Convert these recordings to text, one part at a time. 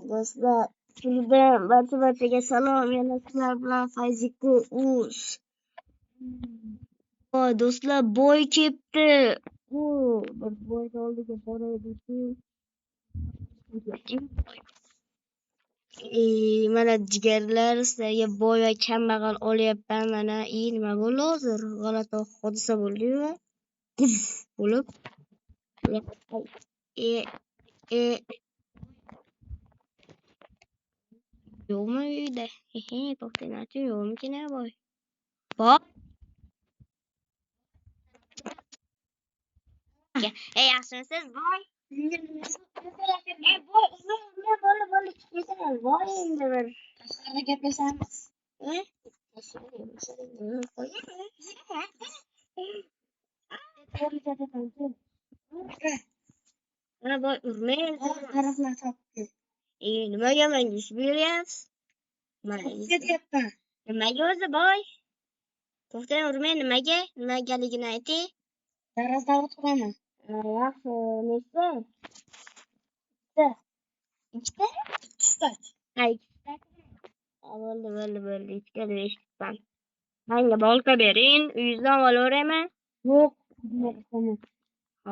Do'stlar, Shundan barcha-barchaga salom. Yana sizlar bilan Fayziko uz. Voy do'stlar, boy ketdi. U bir boy oldiga boraylik. Mana jigarlar, sizlarga boy va kambag'al olyapman. Mana nima bo'ldi hozir? G'alati hodisa bo'ldi-yu. Bo'lib. E e Yo'qmi uyda? Hehe, to'xtanglarchi, yo'qmikin boy? Bor. Ey, yaxshimisiz, boy? Ey, boy, urma, bo'ldi, bo'ldi, chiqmaysan. Boy endi bir. Tashqarida gaplashamiz. E? Ha, boy, urmang. Daraxtlar topdi. Nimaga menga ish beryapsiz? Nimaga deyapman? Nimaga o'zi boy? To'xtang, urmang, nimaga? Nimagaligini ayting. Daraxt zavod quraman. Yaxshi, nechta? Ikkita. Ikkita? Ikkita. Ha, ikkita. Bo'ldi, bo'ldi, bo'ldi. Ikkita deb eshitibman. Menga bolta bering, uyingizdan olaveraymi? Yo'q.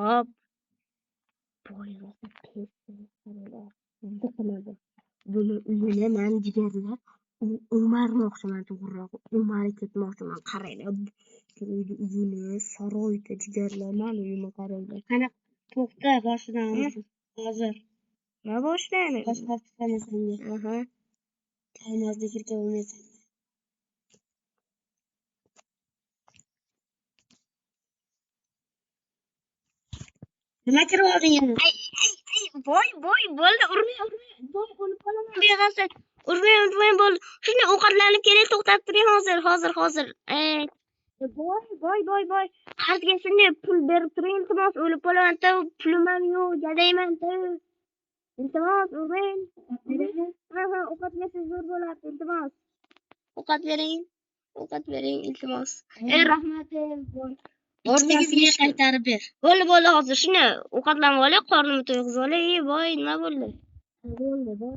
Hop. Boy rosa tez. Buni uyini man jigarlar o'marmoqchiman, to'g'rirog'i o'marib ketmoqchiman. Qaranglar, uyni uyini saroyda jigarlar, mani uyimni qaranglar. Qani, to'xta, boshidan hozir. Nima boshidan? Boshqa olib chiqaman senga. Aha. Olmazda kirka bo'lmaysan. Nima kirib olding yana? Ay, ay, ay, boy, boy, bo'ldi, urmang, urmang, boy, o'lib qolaman beg'asad. Urmang, urmang, bo'ldi. Shunday ovqatlanib kelay, to'xtab turing hozir, hozir, hozir. Boy, boy, boy, boy. Qarzga shunday pul berib turing, iltimos, o'lib qolaman, pulim ham yo'q, gadayman, iltimos, urmang. Ha, ha, ovqat bersangiz zo'r bo'lardi, iltimos. Ovqat bering, ovqat bering, iltimos. Rahmat, boy. O'rningizga qaytarib ber. Bo'ldi, bo'ldi, hozir shuni ovqatlanib olay, qornimni to'yg'izib olay. Ey, boy, nima bo'ldi? Bo'ldi, boy.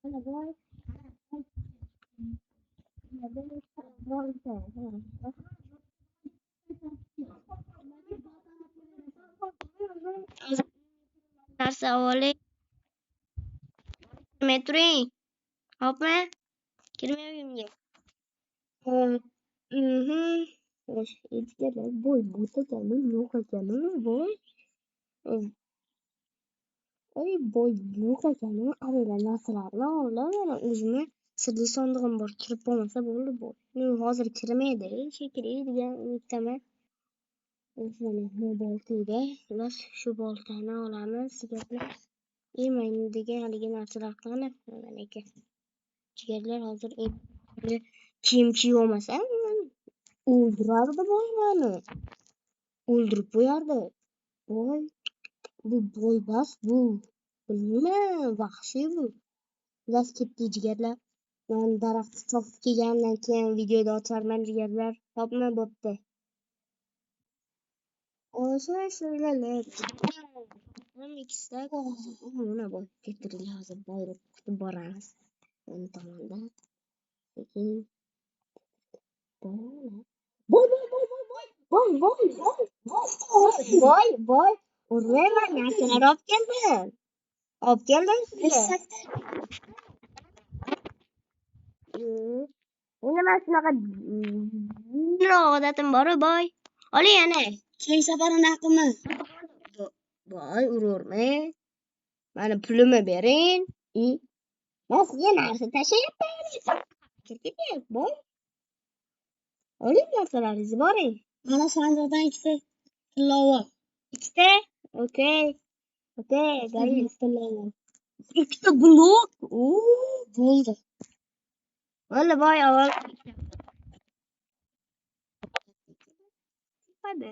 Mana boy. Narsa olay. Kirmay turing. Hopmi? Kirmay uyimga. Hop. Xo'sh, jigarlar, boy but ekanu, yo'q ekanu, boy. Oy, boy yo'q ekanu, qaranglar narsalarni oldim, mana o'zimni sirli sondig'im bor, kirib bo'lmasa bo'ldi, boy. Hozir kirmaydi, shekilli degan umiddaman. Mana bu boltada, xullas shu boltani olamiz, jigarlar. Mana degan haligi narsalar qani, mana jigarlar hozir kiyim kiyib olmasam o'ldirardi boy mani. O'ldirib qo'yardi. Boy, bu boy bas, bu bilmayman, vahshiy bu. Xullas ketdik jigarlar. Men daraxtni chopib kelganimdan keyin videoda ocharman jigarlar. Topma bo'pti. O'sha shular. Ham ikkita mana boy ketdik hozir boyni kutib boramiz. Uni tomondan. Lekin boy, boy, boy, boy, boy, boy, boy, boy, boy, boy, urmayman, narsalar olib keldim. Olib keldim sizga. Endi men shunaqa odatim bor-u, boy. Oling ana. Keyin safar unaqa qilma. Boy, uravermang. Mani pulimni bering. Men sizga narsa tashlayapman. Kirib ketyapti, boy. Oling narsalaringizni, boring. Mana sandiqdan ikkita tilla ol. Ikkita? Okey. Okey, guys. Tilla ol. Ikkita blok. Bo'ldi. Bo'ldi, boy, avval. Hadi.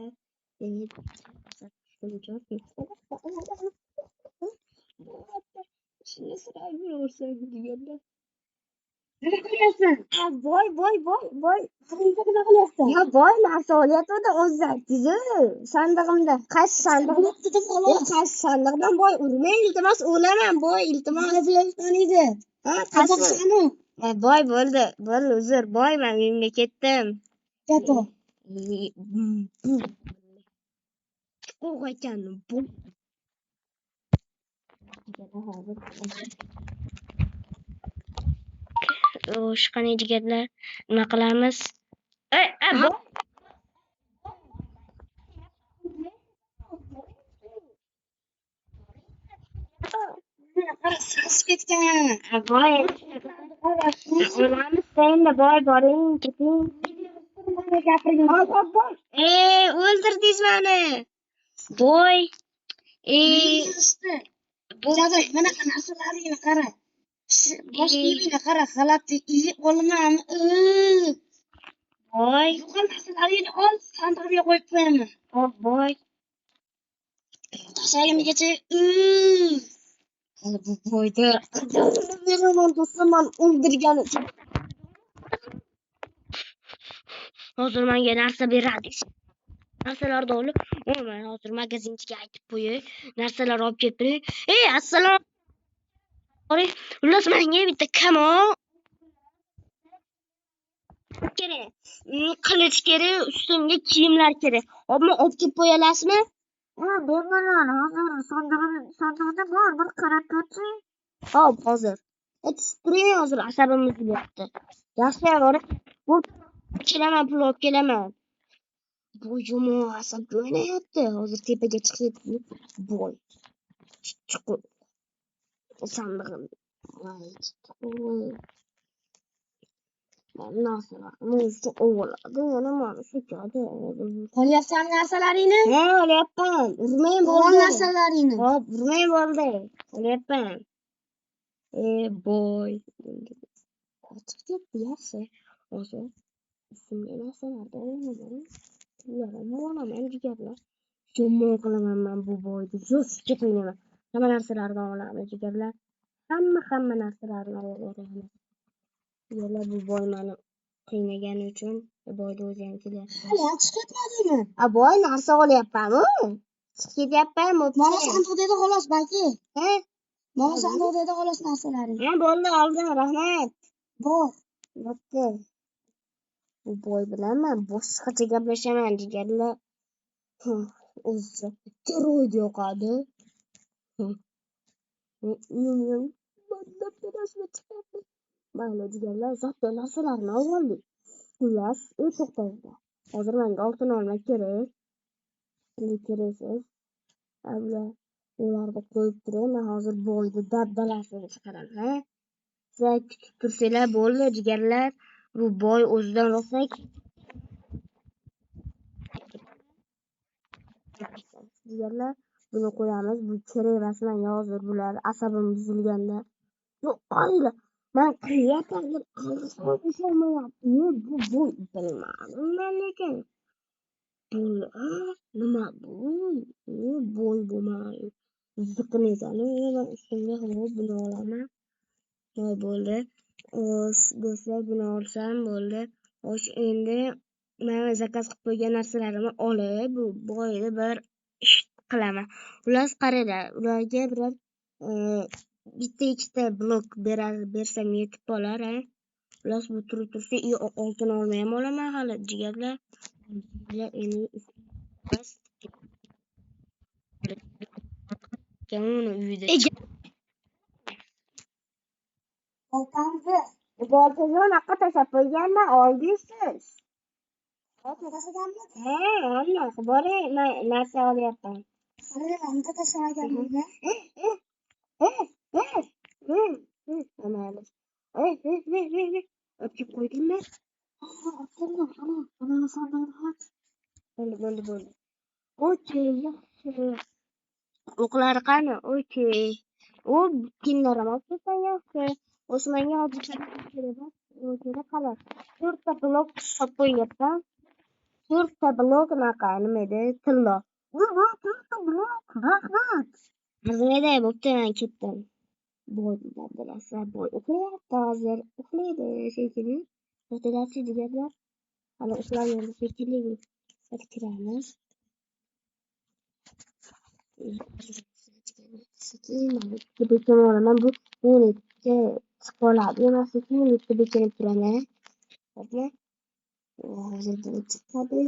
Nima qilyapsan? A, boy, boy, boy, boy. Xazinada nima qilyapsan? Ya boy, narsa olyapti o'ziz aytdingiz-ku. Sandig'imda. Qaysi sandiq? Blok dedim xolos. Qaysi sandiqdan boy? Urmang, iltimos, o'laman boy, iltimos. Mana blokdan edi. Ha, qaysi? Qo'polsanu. Boy bo'ldi, bo'ldi, uzr, boy, men uyimga ketdim. Gato. Qo'rq ekan bu. Xo'sh, qani jigarlar, nima qilamiz? Ey, bu Qara, sasib ketgan. Boy, o'lamiz endi, boy, boring, keting. Gapirgin. Hop, boy. Ey, o'ldirdingiz meni. Boy. Ey, bu Javob, mana narsalaringni qara. Bosh kiyimingni qara, xalatni olaman. Boy. Yo'qol narsalaringni ol, sandig'imga qo'yib qo'yaman. Hop, boy. Tashlagimgacha. Hali bu boyda beraman do'stlar, man o'ldirgani uchun. Hozir menga narsa beradi. Narsalarni olib, men hozir magazinchiga aytib qo'yay. Narsalar olib kelib turing. Ey, assalomu alaykum. Xullas, menga bitta kamon kerak. Qilich kerak, ustimga kiyimlar kerak. Hopmi, olib kelib qo'ya olasizmi? Ha, bemalol, hozir sandig'imda bor, bir qarab ko'rchi. Hop, hozir. Tushib turing, hozir asabim buzilyapti. Yaxshi, borib, bu kelaman, pul olib kelaman. Bu yomon asabga o'ynayapti. Hozir tepaga chiqib, boy. Chiqib. Sandig'im. Voy, chiqib. Narsalarni o'zi oladi, yana mani so'kadi. Olyapsan narsalaringni? Ha, olyapman. Urmang Ol bo'ldi. narsalaringni. Hop, urmang bo'ldi. Olyapman. Boy. Qochib ketdi, yaxshi. Hozir ustimga narsalarni olaman. Pullarni olaman, jigarlar. Yomon qilaman men bu boyni. Jo'sga qiynaman. Hamma narsalarni olaman, jigarlar. Hamma narsalarni olaman. Jigarlar, bu boy meni qiynagani uchun boyni o'zi ham kelyapti. Hali ham chiqib ketmadingmi? A, boy, narsa olyapman-u. Chiqib ketyapman, bo'pti. Mana sandiq dedi xolos, balki. Ha? Mana sandiq dedi xolos narsalaring. Ha, bo'ldi, oldim, rahmat. Bor. Bo'pti. Bu boy bilan men boshqacha gaplashaman, jigarlar. O'zicha steroid yoqadi. Chiqyapti. Mayli, jigarlar, zotli narsalarni oldik. Xullas, u to'xtadi. Hozir menga oltin olma kerak. Bu keraksiz. Abla, ularni qo'yib turay, men hozir boyni dabdalasini chiqaraman, ha? Sizlar kutib tursanglar bo'ldi, jigarlar. Bu boy o'zidan rosa jigarlar, buni qo'yamiz. Bu kerak emas menga hozir, bular asabim buzilganda. Yo'q, qaranglar. Men qilyapman deb ishonmayapti. Bu boy bilmadim men lekin. Bu nima bu? Boy bo'lmay. Ziqin ekan. Men ustimga hop buni olaman. Voy bo'ldi. Xo'sh, do'stlar, buni olsam bo'ldi. Xo'sh, endi men zakaz qilib qo'ygan narsalarimni olib, bu boyni bir ish qilaman. Xullas, qaranglar, ularga biror bitta ikkita blok bersam yetib qolar, ha? Xullas, bu turib tursa, oltin olma ham olaman hali, jigarlar. Endi uni uyida. Boltamizni. Boltani unaqa tashlab qo'yganman, oldingiz siz. Bolta tashlaganmi? Ha, aniq, boring, men narsa olyapman. Qarang, unda tashlamaganmi? Mayli. Olib kelib qo'ydingmi? Olib keldim, ana, mana sandig'ini och. Bo'ldi, bo'ldi, bo'ldi. Okey, yaxshi. O'qlari qani? Okey. U kinlarim olib kelsang yaxshi. O'smanga hozir kerak emas. Kerak qara. 4 ta blok solib qo'yyapman. 4 ta blok unaqa nima edi? Tillo. Bu 4 ta blok, rahmat. Arzimaydi, bo'pti, men ketdim. Boy bilasizlar, boy uxlayapti hozir. Uxlaydi shekilli. Yotilarchi jigarlar. Hali uxlamaydi shekilli. Hadi kiramiz. Sekin mana bitta bekinib olaman. Bu tualetga chiqib qoladi. Man sekin bitta bekinib turaman. Xo'pmi? Hozir bu chiqadi.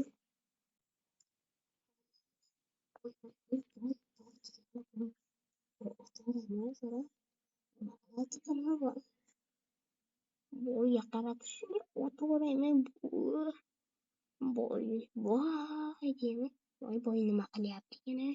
Boyga qarab shunday o'taveraymi? Boy, voy deymi? Voy, boy nima qilyapti yana?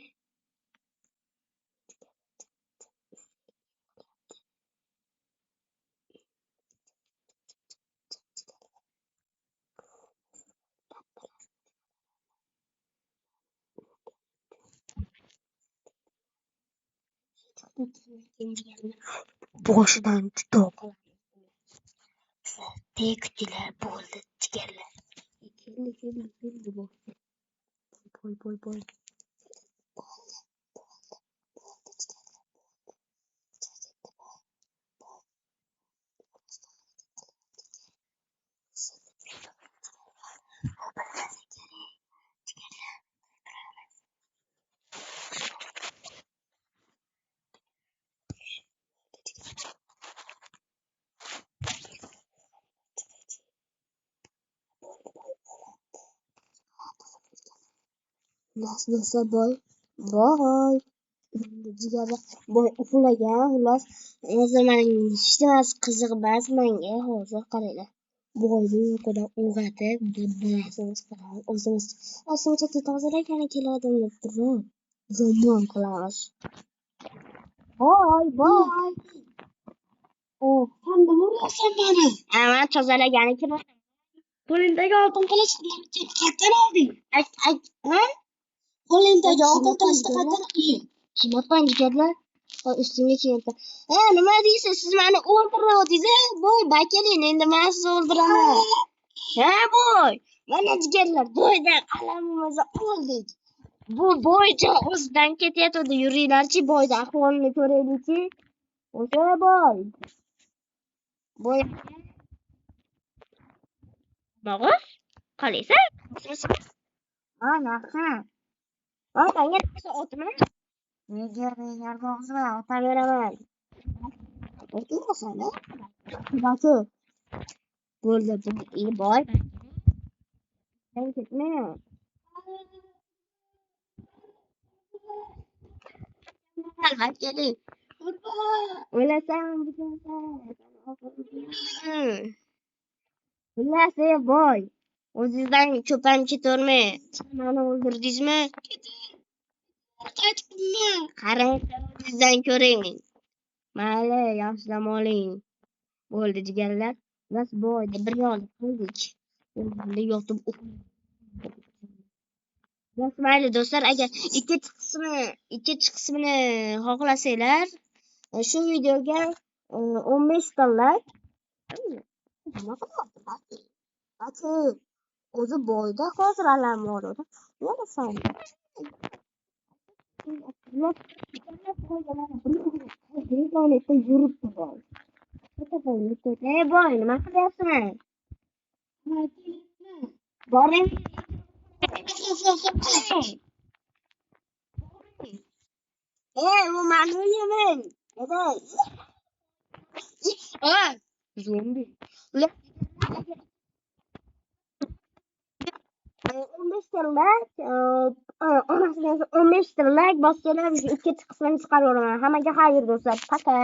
Boshidan judo qilamiz. Tekchilar bo'ldi, jigarlar. Keldi, keldi, keldi bu. Boy, boy, boy. Bo'ldi, bo'ldi, bo'ldi, jigarlar, bo'ldi. Ketdi, boy, boy. Bu bilmasa kerak, jigarlar. Turamiz. Xullas do'stlar, boy, boy. Jigarlar, boy uxlagan. Xullas, hozir mening hech nimasi qiziq emas menga. Hozir qaranglar. Boyni uyqudan uyg'otib, dabbalasini chiqaramiz. O'zimiz shunchaki tozalagani keldim deb turib, yomon qilamiz. Boy, boy. Sen nima uryapsan meni? Ha, man tozalagani keldim. Qo'lingdagi oltin qilichni qayerdan olding? Ak, ak, ha? Qo'lingdagi oltin qilichni qayerdan olding? Kiymayapman jigarlar. Voy, ustimga kiymayapman. Ha, nima deysiz? Siz meni o'ldiryapsiz, a? Boy, bakeling, endi men sizni o'ldiraman. Ha, boy. Mana jigarlar, boydan alamimizni oldik. Bu boycha o'zidan ketyapti. Yuringlarchi, boyda ahvolini ko'raylikchi. O'sha boy. Boy. Bog'oz, qalaysan? Ha, yaxshi. Ha, menga narsa otma. Nega men yordamsiz otaveraman. O'tmasan, a? Xudosi. Bo'ldi, bu boy. Sen ketma. Keling. O'lasan, butasan. Xullas, ey boy. O'zingizdan ko'pam keturmang. Meni o'ldirdingizmi? Qaytibman. Qarang, o'zingizdan ko'ring. Mayli, yaxshi dam oling. Bo'ldi, jigarlar. Xullas, boyni bir yo'l qildik. Endi yotib Xullas, mayli do'stlar, agar ikkinchi qismini xohlasanglar, shu videoga 15 ta like. Nima qilyapti? Ati, o'zi boyda hozir alam bor. Nima san? Yuribdi boy. Ey boy, nima qilyapsan? Boring. Ey, bu mani uyim. Ey. Zombi. 15 ta like, onasidan 15 ta like bossanglar, ikkinchi qismini chiqarib yuboraman. Hammaga xayr do'stlar. Пока.